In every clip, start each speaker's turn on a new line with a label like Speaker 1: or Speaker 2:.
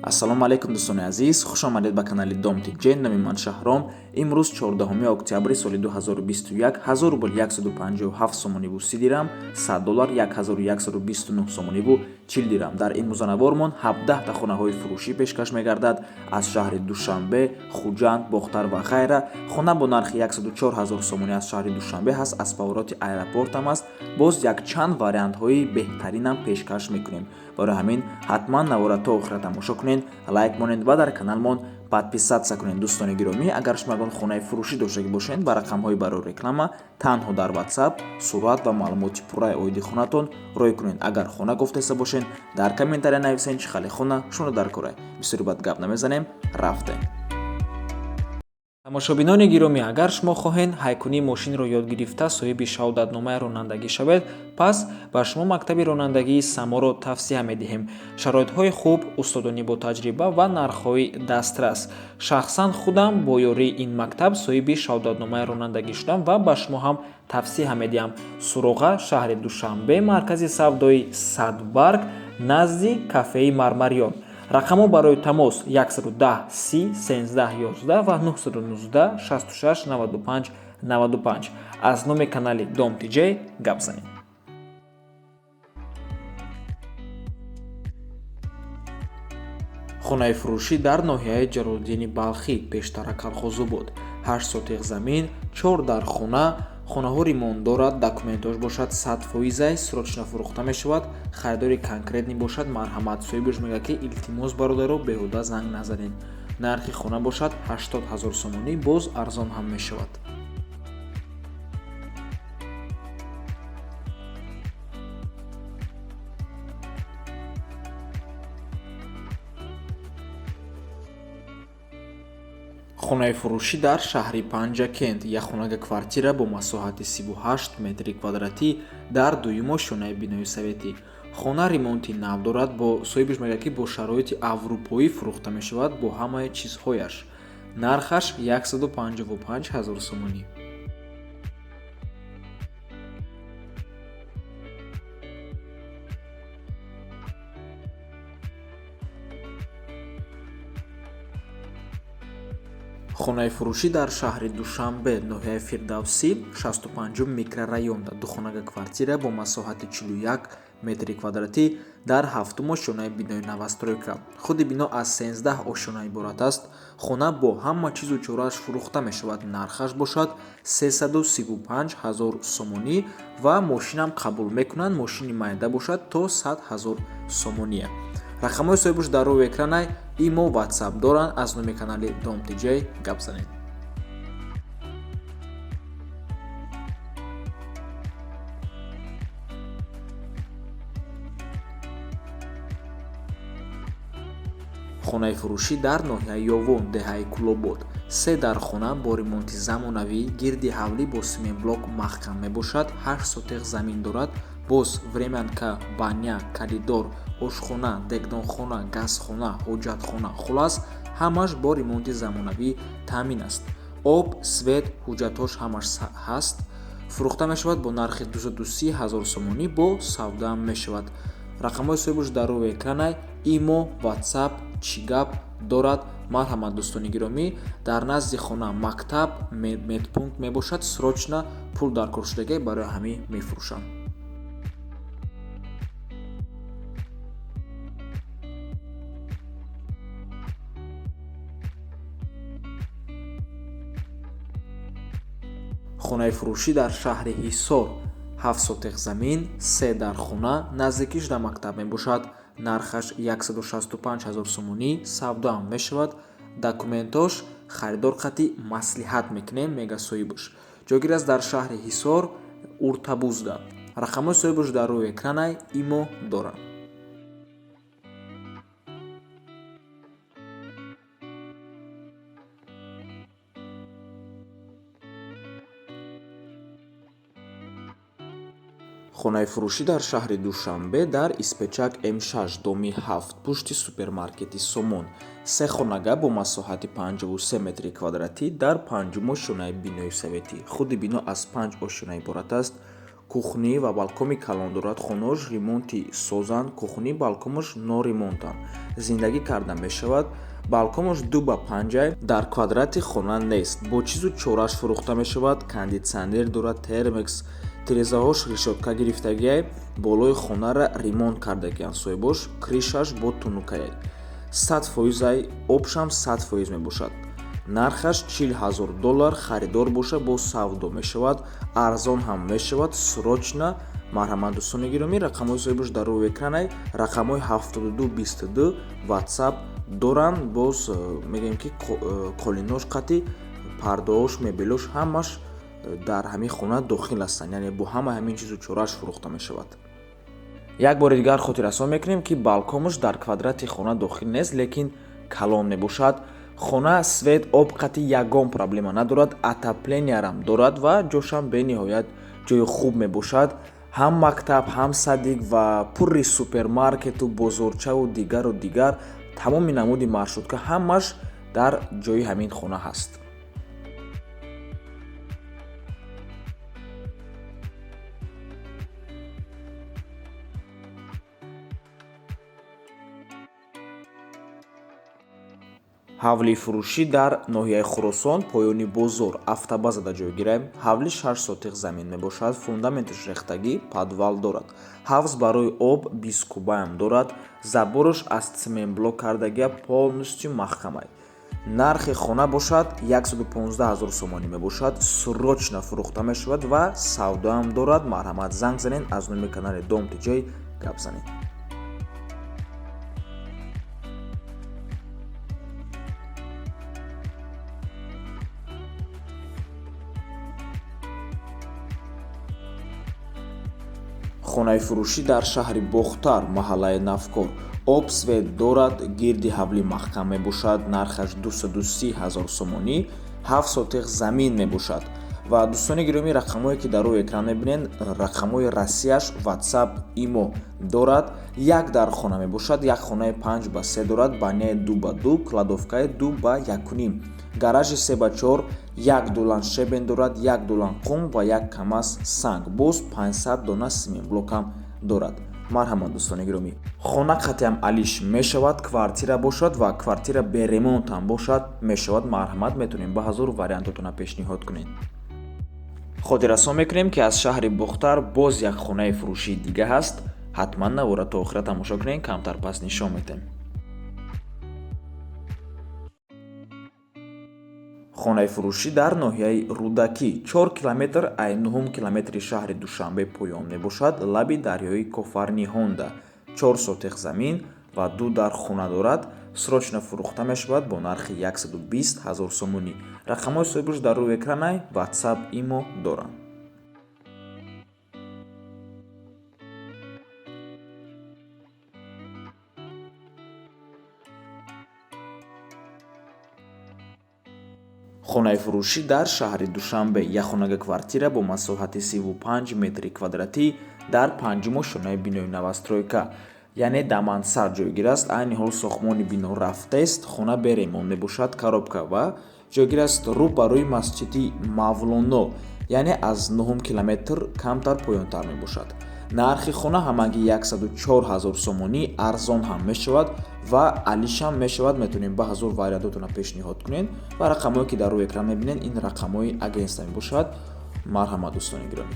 Speaker 1: Ассалому алайкум, дӯстони азиз, хуш омадед ба канали Дом ТиДжей. Номи ман Шаҳром. Имрӯз 14 октябри соли 2021, 1000 рубл 157 сомониву 30 дирам, 100 доллар 1129 сомониву 40 дирам. Дар ин музанавормон 17 та хонаҳои фурӯшӣ пешкаш мегардад аз шаҳри Душанбе, Хуҷанд, Бохтар ва ғайра. Хона бо нархи 104 ҳазор сомонӣ аз шаҳри Душанбе ҳаст, аз повороти аэропортам аст. Боз якчанд вариантҳои беҳтаринам пешкаш мекунем. Барои ҳамин ҳатман навора то охира тамошо кунед, лайк монед ва дар каналмон подписаться кунед. Дӯстони гиромӣ, агар шумо ягон хонаи фурӯшӣ доштагӣ бошед, ба рақамҳои барои реклама танҳо дар WhatsApp сурат ва маълумоти пурраи оиди хонатон рой кунед. Агар хона гуфтаиста бошед, дар комментария нависед, чӣ хеле хона шумо дар корай. Бисёри бад гап намезанем, рафтем. Тамошобинони гиромӣ, агар шумо хоҳед ҳайкунии мошинро ёд гирифта, соҳиби шаҳодатномаи ронандагӣ шавед, пас ба шумо мактаби ронандагии Саморо тавсия медиҳем. Шароитҳои хуб, устодони ботаҷриба ва нархҳои дастрас. Шахсан худам бо ёрии ин мактаб соҳиби шаҳодатномаи ронандагӣ шудам ва ба шумо ҳам тавсия медиҳам. Суроға: шаҳри Душанбе, маркази савдои Садбарг, назди кафеи Мармариён. Рақамҳо барои тамос: 110 30 13 11 ва 919 66 95 95. Аз номи канали Дом ТиДжей гап занед. Хонаи фурӯшӣ дар ноҳияи Ҷалолиддини Балхӣ, пештара Калхозобод, 8 сотих замин, 4 дар хона. Хонаҳо ремонт дорад, документош бошад 100 фоизай, срочно фурӯхта мешавад. Харидори конкретный бошад, марҳамат. Соҳибаш мегӯяд, ки илтимос, бародаро, беҳуда занг назанед. Нархи хона бошад 80 ҳазор сомонӣ, боз арзон ҳам мешавад. Хонаи фурӯшӣ дар шаҳри Панҷакент, якхонага квартира бо масоҳати 38 метри квадратӣ дар дуюм ошёнаи бинои советӣ. Хона ремонти нав дорад. Бо соҳибаш мегӯяд, ки бо шароити аврупоӣ фурӯхта мешавад, бо ҳамаи чизҳояш. Нархаш 155 ҳазор сомонӣ. Хонаи фурӯшӣ дар шаҳри Душанбе, ноҳияи Фирдавсӣ, 65-ум микрорайонда, духонага квартира бо масоҳати 41 метри квадратӣ дар ҳафтум ошёнаи бинои новостройка. Худи бино аз 13 ошёна иборат аст. Хона бо ҳама чизу чорааш фурӯхта мешавад. Нархаш бошад 335 ҳазор сомонӣ ва мошинам қабул мекунанд. Мошини майда бошад то 100 ҳазор сомония. Рақамҳои соҳибаш дар рӯи экранай, имо, ватсап доранд. Аз номи канали Дом Тиҷей гап занед. Хонаи фурӯшӣ дар ноҳияи Ёвон, деҳаи Кулобод, се дар хона бо ремонти замонавӣ, гирди ҳавлӣ бо семенблок маҳкам мебошад. 8 сотих замин дорад, боз времянка, баня, коридор, ошхона, дегдонхона, газхона, ҳоҷатхона, хуллас, ҳамаш бо ремонти замонавӣ таъмин аст. Об, свет, ҳуҷҷатҳош ҳамаш ҳаст. Фурӯхта мешавад бо нархи 230 ҳазор сомонӣ, бо савдаам мешавад. Рақамҳои соҳибаш дар рӯи экранай, имо, ватсап, чӣ гап дорад. Марҳамат, дӯстони гиромӣ. Дар назди хона мактаб, медпункт мебошад. Срочно пул даркор шудагӣ, барои ҳамин мефурӯшам. Хонаи фурӯшӣ дар шаҳри Ҳисор, 7 сотих замин, се дар хона, наздикиш дар мактаб мебошад. Нархаш 165 ҳазор сомонӣ, савдоам мешавад. Документош харидор қатъи маслиҳат мекунем, мега соҳибаш. Ҷойгир аст дар шаҳри Ҳисор, Уртабузда. Рақамҳои соҳибаш дар рӯи экранай, имо доранд. Хонаи фурӯшӣ дар шаҳри Душанбе, дар Испечак М6, доми 7, пушти супермаркети Сомон, се хонага бо масоҳати 53 метри квадратӣ дар панҷум ошёнаи бинои советӣ. Худи бино аз панҷ ошёна иборат аст. Кухни ва балкоми калон дорад. Хонаош ремонти созанд, кухни, балкомаш норемонтанд. Зиндагӣ карда мешавад. Балкомаш 2 ба 5, дар квадрати хона нест. Бо чизу чораш фурӯхта мешавад. Кондитсионер дорад, термекс, тирезаҳош решётка гирифтагиай. Болои хонара ремонт кардагианд соҳибош, крышаш бо тунукае. 100%-ай, обшам 100% мебошад. Нархаш 40 000 доллар. Харидор боша, бо савдо мешавад, арзон ҳам мешавад. Срочно марҳамат, дӯстони гиромӣ. Рақамҳои соҳибош дар рӯи экранай, рақамҳои 7222 ватсап доранд. Боз мегӯем, ки қолинош қати, пардаош, мебелош ҳамаш дар ҳамин хона дохил ҳастанд, яъне бо ҳама ҳамин чизу чорааш фурӯхта мешавад. Як бори дигар хотиррасон мекунем, ки балкомаш дар квадрати хона дохил нест, лекин калон мебошад. Хона свет, об қати ягон проблема надорад, отоплениярам дорад ва ҷошам бениҳоят ҷои хуб мебошад. Ҳам мактаб, ҳам садик ва пурри супермаркету бозорчаву дигару дигар, тамоми намуди маршрутка ҳамаш дар ҷои ҳамин хона ҳаст. Ҳавлии фурӯшӣ дар ноҳияи Хуросон, поёни бозор, автобазада ҷойгирам. Ҳавли 6 сотих замин мебошад, фундаменташ рехтагӣ, подвал дорад, ҳавз барои об 20 кубаам дорад. Забораш аз цементблок кардагия, полностью маҳкамай. Нархи хона бошад 115 000 сомонӣ мебошад. Срочно фурӯхта мешавад ва савдоам дорад. Марҳамат, занг занед, аз номи канали Дом Тиҷай гап занед. Хонаи фурӯшӣ дар шаҳри Бохтар, маҳаллаи Навкор. Об, свет дорад, гирди ҳавлӣ маҳкам мебошад. Нархаш 230 000 сомонӣ, 7 сотих замин мебошад. Ва, дӯстони гиромӣ, рақамҳое, ки дар рӯи экран мебинед, рақамҳои Россияш, ватсап, имо дорад. Як дар хона мебошад, як хонаи 5 ба 3 дорад, баняи 2 ба 2, кладовкаи 2 ба 1.5, гаражи 3 ба 4, як дулан щебень дорад, як дулан қум ва як камаз санг, боз 500 дона цементблокам дорад. Марҳамат, дӯстони гиромӣ. Хона қатъиам алиш мешавад, квартира бошад ва квартира бе ремонтам бошад, мешавад. Марҳамат, метавонем ба ҳазор вариантотона пешниҳод кунем. Хотиррасон мекунем, ки аз шаҳри Бохтар боз як хонаи фурӯшии дига ҳаст. Ҳатман навора то охира тамошо кунед, камтар пас нишон медиҳем. Хонаи фурӯшӣ дар ноҳияи Рӯдакӣ, 4 километр ай нуҳум километри шаҳри Душанбе поён мебошад, лаби дарёи Кофарниҳонда. 4 сотих замин ва ду дар хона дорад. Срочно фурӯхта мешавад бо нархи 120 000 сомонӣ. Рақамҳои соҳибаш дар рӯи экранай, ватсап, имо доранд. Хонаи фурӯшӣ дар шаҳри Душанбе, якхонага квартира бо масоҳати 35 метри квадратӣ дар панҷумо шонаи бинои новостройка, яъне Дамансар ҷойгир аст. Айни ҳол сохтмони бино рафтест. Хона бе ремонт мебошад, коробка ва ҷойгир аст рӯ ба рӯи масҷиди Мавлоно, яъне аз нуҳум километр камтар поёнтар мебошад. Нархи хона ҳамагӣ 104 000 сомонӣ. Арзон ҳам мешавад ва алишам мешавад. Метавонем ба ҳазор вариантотона пешниҳод кунем. Ва рақамҳое, ки дар рӯи экран мебинед, ин рақамҳои агентство мебошад. Марҳамат, дӯстони гиромӣ.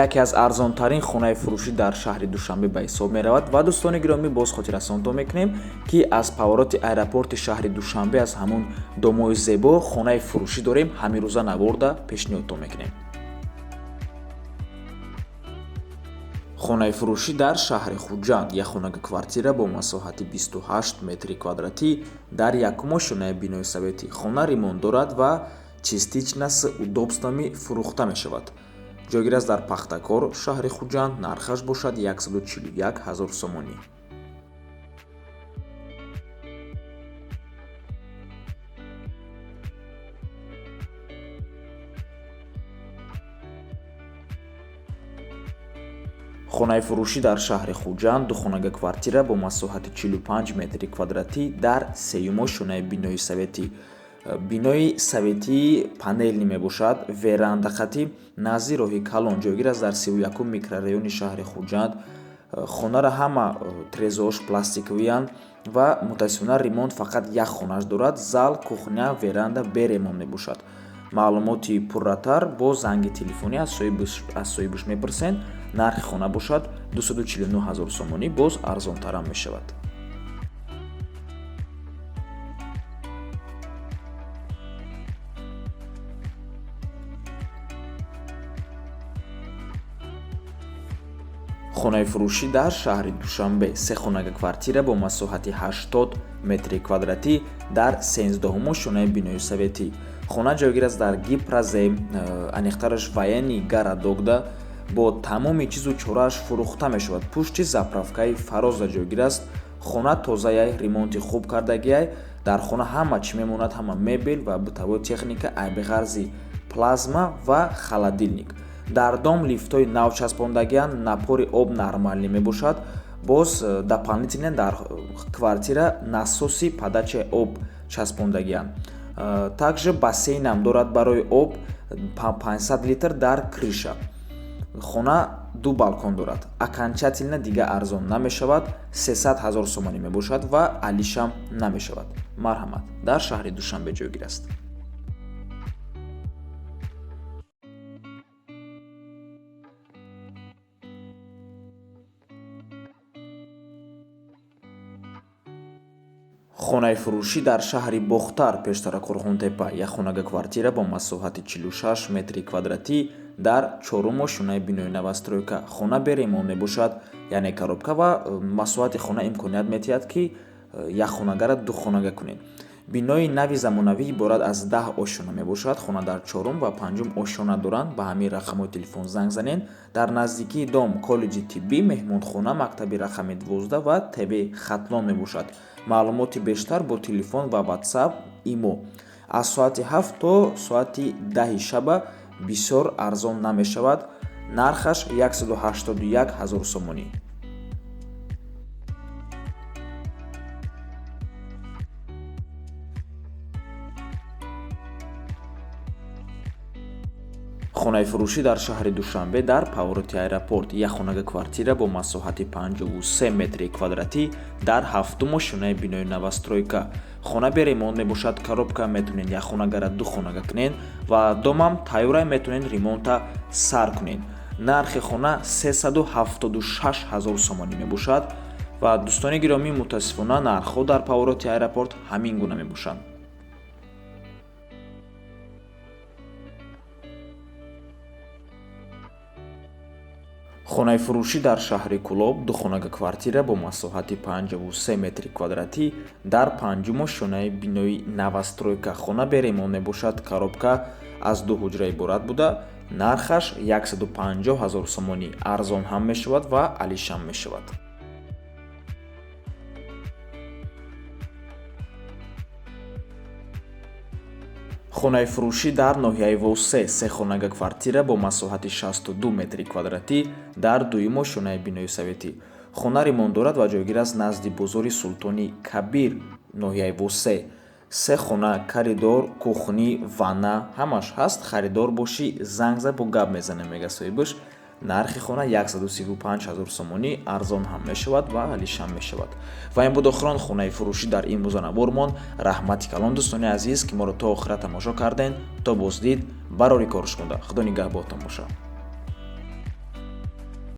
Speaker 1: Яке аз арзонтарин хонаи фурӯшӣ дар шаҳри Душанбе ба ҳисоб меравад. Ва, дӯстони гиромӣ, боз хотиррасонтон мекунем, ки аз повороти аэропорти шаҳри Душанбе, аз ҳамон домои зебо хонаи фурӯшӣ дорем. Ҳамин рӯза наворда пешниҳодтон мекунем. Хонаи фурӯшӣ дар шаҳри Хуҷанд, якхонага квартира бо масоҳати 28 метри квадратӣ дар якум ошёнаи бинои советӣ. Хона ремонт дорад ва частично с удобствами фурӯхта мешавад. Ҷойгир аст дар Пахтакор, шаҳри Хуҷанд. Нархаш бошад 141 000 сомонӣ. Хонаи фурӯшӣ дар шаҳри Хуҷанд, духонага квартира бо масоҳати 45 метри квадратӣ дар сеюмо шонаи бинои советӣ. Бинои советии панельный мебошад, веранда хатӣ, назди роҳи калон ҷойгир аст дар 31 микрорайони шаҳри Хуҷанд. Хонара ҳама трезош пластиковыянд ва мутаассифона ремонт фақат як хонаш дорад. Зал, кухня, веранда бе ремонт мебошад. Маълумоти пурратар бо занги телефонӣ аз соҳибаш мепурсед. Нархи хона бошад 249 ҳазор сомонӣ, боз арзонтарам мешавад. Хонаи фурӯшӣ дар шаҳри Душанбе, сехонага квартира бо масоҳати 80 метри квадратӣ дар 13-уму шонаи бинои советӣ. Хона ҷойгир аст дар Гипрозем, аниқтараш военный городокда, бо тамоми чизу чорааш фурӯхта мешавад. Пушти заправкаи Фарозда ҷойгир аст. Хона тозаяй, ремонти хуб кардагиай. Дар хона ҳама чӣ мемонад, ҳама мебел ва бытовой техника, айбиғарзи плазма ва холодильник. Дар дом лифтҳои нав часпондагианд, напори об нормальный мебошад. Боз дополнительно дар квартира насоси подачаи об часпондагианд. Также бассейнам дорад барои об 500 литр дар крыша. Хона ду балкон дорад. Окончательно дига арзон намешавад, 300 ҳазор сомонӣ мебошад ва алишам намешавад. Марҳамат, дар шаҳри Душанбе ҷойгир аст. Хонаи фурӯшӣ дар шаҳри Бохтар, пештара Қурғонтепа, якхонага квартира бо масоҳати 46 метри квадратӣ дар чоруму шонаи бинои новостройка. Хона бе ремонт мебошад, яъне коробка, ва масоҳати хона имконият метиҳад, ки якхонагара духонага кунед. Бинои нави замонавӣ иборат аз 10 ошёна мебошад. Хона дар чорум ва панҷум ошёна доранд. Ба ҳамин рақамҳои телефон занг занед. Дар наздикии дом коллеҷи тиббӣ, меҳмонхона, мактаби рақами 12 ва ТВ Хатлон мебошад. Маълумоти бештар бо телефон ва WhatsApp, имо. Аз соати 7 то соати 10 шаба бисёр арзон намешавад. Нархаш 181 ҳазор сомонӣ. Хонаи фурӯшӣ дар шаҳри Душанбе дар повороти аэропорт, якхонага квартира бо масоҳати 53 метри квадратӣ дар ҳафтуму шонаи бинои новостройка. Хона бе ремонт мебошад, коробка, метавонед якхонагара духонага кунед ва домам тайёрай, метавонед ремонта сар кунед. Нархи хона 376 ҳазор сомонӣ мебошад ва дӯстони гиромӣ, мутаассифона нархҳо дар повороти аэропорт ҳамин гуна мебошанд. Хонаи фурӯшӣ дар шаҳри Кӯлоб, духонага квартира бо масоҳати 53 метри квадратӣ дар панҷуму шонаи бинои новостройка. Хона бе ремонт мебошад, коробка, аз ду ҳуҷра иборат буда, нархаш 150 ҳазор сомонӣ, арзон ҳам мешавад ва алишам мешавад. Хонаи фурӯшӣ дар ноҳияи Восе, сехонага квартира бо масоҳати 62 метри квадратӣ дар дуюму шонаи бинои советӣ. Хона ремонт дорад ва ҷойгир аст назди бозори Султони Кабир, ноҳияи Восе. Се хона, коридор, кухня, ванна ҳамаш ҳаст. Харидор бошӣ, занг за, бо гап мезанем, мега соҳибаш. Нархи хона 135 ҳазор сомонӣ, арзон ҳам мешавад ва алишам мешавад. Ва ин буд охирон хонаи фурӯшӣ дар имрӯза навормон. Раҳмати калон, дӯстони азиз, ки моро то охира тамошо карден. То боздид, барори кор шумода. Худо нигаҳбонтон бошад.